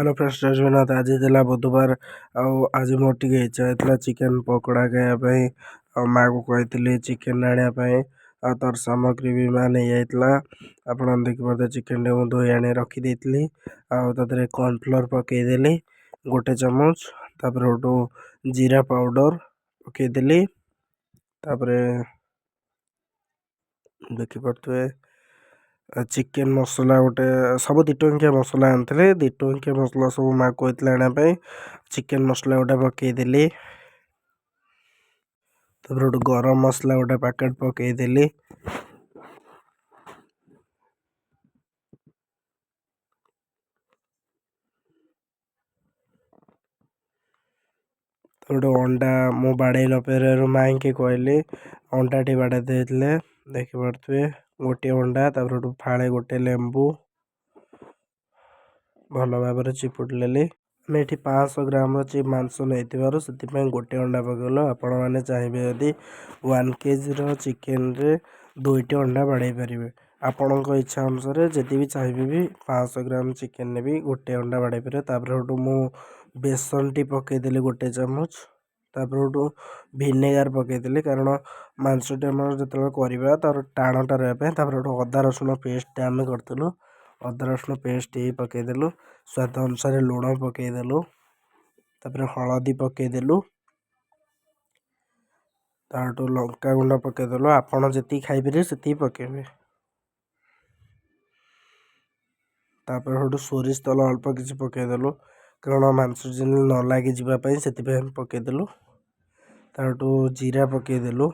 Hello friends, ଜୟ ଜଗନ୍ନାଥ। ଆଜି ଥିଲା ବୁଧବାର ଆଉ ଆଜି ମୋର ଟିକେ ଇଚ୍ଛା ହେଇଥିଲା ଚିକେନ୍ ପକୋଡ଼ା ଖାଇବା ପାଇଁ। ଆଉ ମାଆକୁ କହିଥିଲି ଚିକେନ୍ ଆଣିବା ପାଇଁ, ଆଉ ତାର ସାମଗ୍ରୀ ବି ମା ନେଇଯାଇଥିଲା। ଆପଣ ଦେଖିପାରୁଥିବେ ଚିକେନ୍ଟି ମୁଁ ଧୋଇ ଆଣି ରଖିଦେଇଥିଲି। ଆଉ ତା ଦେହରେ କର୍ଣ୍ଣଫ୍ଲୋର୍ ପକାଇଦେଲି ଗୋଟେ ଚାମଚ, ତାପରେ ଗୋଟେ ଜିରା ପାଉଡ଼ର ପକାଇଦେଲି। ତାପରେ ଦେଖିପାରୁଥିବେ ଚିକେନ୍ ମସଲା ଗୋଟେ, ସବୁ 2 ଟଙ୍କିଆ ମସଲା ଆଣିଥିଲି। 2 ଟଙ୍କିଆ ମସଲା ସବୁ ମା କହିଥିଲା ଆଣିବା ପାଇଁ। ଚିକେନ୍ ମସଲା ଗୋଟେ ପକାଇଦେଲି, ତାପରେ ଗୋଟେ ଗରମ ମସଲା ଗୋଟେ ପ୍ୟାକେଟ୍ ପକାଇଦେଲି। ଗୋଟେ ଅଣ୍ଡା ମୁଁ ବାଡ଼େଇ ନପାରିବାରୁ ମାଇଁକି କହିଲି, ଅଣ୍ଡାଟି ବାଡ଼େଇ ଦେଇଥିଲେ। ଦେଖିପାରୁଥିବେ ଗୋଟିଏ ଅଣ୍ଡା, ତାପରେ ଗୋଟେ ଫାଳେ ଗୋଟେ ଲେମ୍ବୁ ଭଲ ଭାବରେ ଚିପୁଡ଼ି ନେଲି। ଆମେ ଏଠି 500 ଗ୍ରାମର ମାଂସ ନେଇଥିବାରୁ ସେଥିପାଇଁ ଗୋଟେ ଅଣ୍ଡା ପକାଇଲୁ। ଆପଣମାନେ ଚାହିଁବେ ଯଦି 1 କେଜିର ଚିକେନରେ 2ଟି ଅଣ୍ଡା ବାଡ଼େଇ ପାରିବେ, ଆପଣଙ୍କ ଇଚ୍ଛା ଅନୁସାରେ। ଯଦି ବି ଚାହିଁବେ ବି 500 ଗ୍ରାମ ଚିକେନରେ ବି ଗୋଟେ ଅଣ୍ଡା ବାଡ଼େଇ ପାରିବେ। ତାପରେ ସେଠୁ ମୁଁ ବେସନଟି ପକାଇଦେଲି ଗୋଟେ ଚାମଚ, ତାପରେ ସେଠୁ ଭିନେଗାର ପକାଇଦେଲି, କାରଣ ମାଂସଟି ଆମର ଯେତେବେଳେ କରିବା ତାର ଟାଣଟା ରହିବା ପାଇଁ। ତାପରେ ସେଠୁ ଅଦା ରସୁଣ ପେଷ୍ଟଟା ଆମେ କରିଥିଲୁ, ଅଦା ରସୁଣ ପେଷ୍ଟ ବି ପକାଇଦେଲୁ। ସ୍ୱାଦ ଅନୁସାରେ ଲୁଣ ପକାଇଦେଲୁ, ତାପରେ ହଳଦୀ ପକାଇଦେଲୁ, ତାଠୁ ଲଙ୍କା ଗୁଣ୍ଡ ପକାଇଦେଲୁ। ଆପଣ ଯେତିକି ଖାଇପାରିବେ ସେତିକି ପକାଇବେ। ତାପରେ ସେଠୁ ସୋରିଷ ତେଲ ଅଳ୍ପ କିଛି ପକାଇଦେଲୁ, କାରଣ ମାଂସ ଯେମିତି ନ ଲାଗିଯିବା ପାଇଁ ସେଥିପାଇଁ ଆମେ ପକାଇଦେଲୁ। ତାଠୁ ଜିରା ପକାଇଦେଲୁ।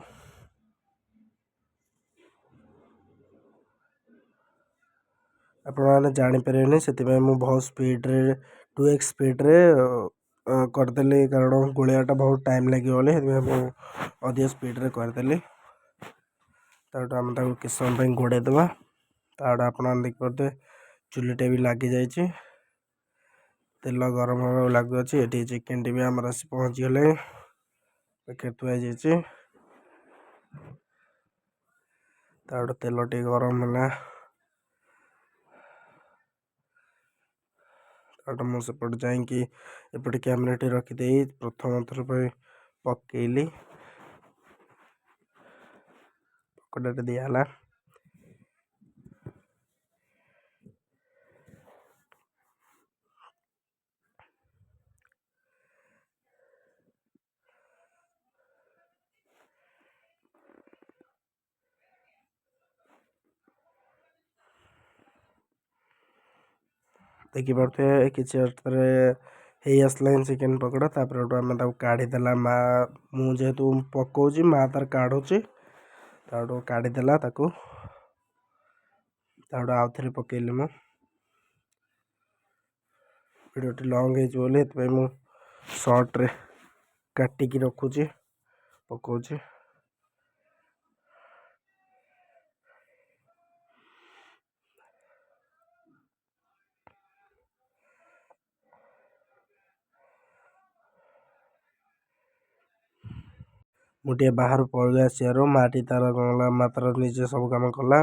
ଆପଣମାନେ ଜାଣିପାରିବେନି, ସେଥିପାଇଁ ମୁଁ ବହୁତ ସ୍ପିଡ଼ରେ 2x ସ୍ପିଡ଼ରେ କରିଦେଲି, କାରଣ ଗୋଳେଇବାଟା ବହୁତ ଟାଇମ୍ ଲାଗିବ ବୋଲି ସେଥିପାଇଁ ମୁଁ ଅଧିକ ସ୍ପିଡ଼ରେ କରିଦେଲି। ତାଠୁ ଆମେ ତାକୁ କିଛି ସମୟ ପାଇଁ ଘୋଡ଼େଇ ଦେବା। ତାଠୁ ଆପଣମାନେ ଦେଖିପାରୁଥିବେ ଚୁଲିଟା ବି ଲାଗିଯାଇଛି, ତେଲ ଗରମ ହେବାକୁ ଲାଗୁଅଛି। ଏଠି ଚିକେନଟି ବି ଆମର ଆସି ପହଞ୍ଚିଗଲେ, ପ୍ୟାକେଟ୍ ଥୁଆ ହେଇଯାଇଛି। ତାଠୁ ତେଲ ଟିକେ ଗରମ ହେଲା। ତାଠୁ ମୁଁ ସେପଟେ ଯାଇକି ଏପଟେ କ୍ୟାମେରାଟି ରଖିଦେଇ ପ୍ରଥମ ଥର ପାଇଁ ପକେଇଲି, ପକୋଡ଼ାଟା ଦିଆହେଲା। ଦେଖିପାରୁଥିବେ କିଛି ଅର୍ଥରେ ହେଇ ଆସିଲାଣି ଚିକେନ୍ ପକୋଡ଼ା। ତାପରେ ଗୋଟେ ଆମେ ତାକୁ କାଢ଼ିଦେଲା ମା, ମୁଁ ଯେହେତୁ ପକଉଛି ମା ତାର କାଢ଼ୁଛି, ତାଠୁ କାଢ଼ିଦେଲା ତାକୁ। ତାଠୁ ଆଉ ଥରେ ପକେଇଲି ମୁଁ। ଭିଡ଼ିଓଟି ଲଙ୍ଗ୍ ହେଇଯିବ ବୋଲି ସେଥିପାଇଁ ମୁଁ ସର୍ଟରେ କାଟିକି ରଖୁଛି, ପକଉଛି। ମୁଁ ଟିକେ ବାହାରୁ ପଳେଇ ଆସିବାରୁ ମାଟି ତାର କଣ କଲା, ମା ତାର ନିଜେ ସବୁ କାମ କଲା।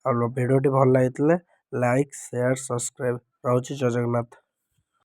ଆଉ ଭିଡ଼ିଓଟି ଭଲ ଲାଗିଥିଲେ ଲାଇକ୍, ସେୟାର, ସବସ୍କ୍ରାଇବ୍। ରହୁଛି, ଜୟ ଜଗନ୍ନାଥ।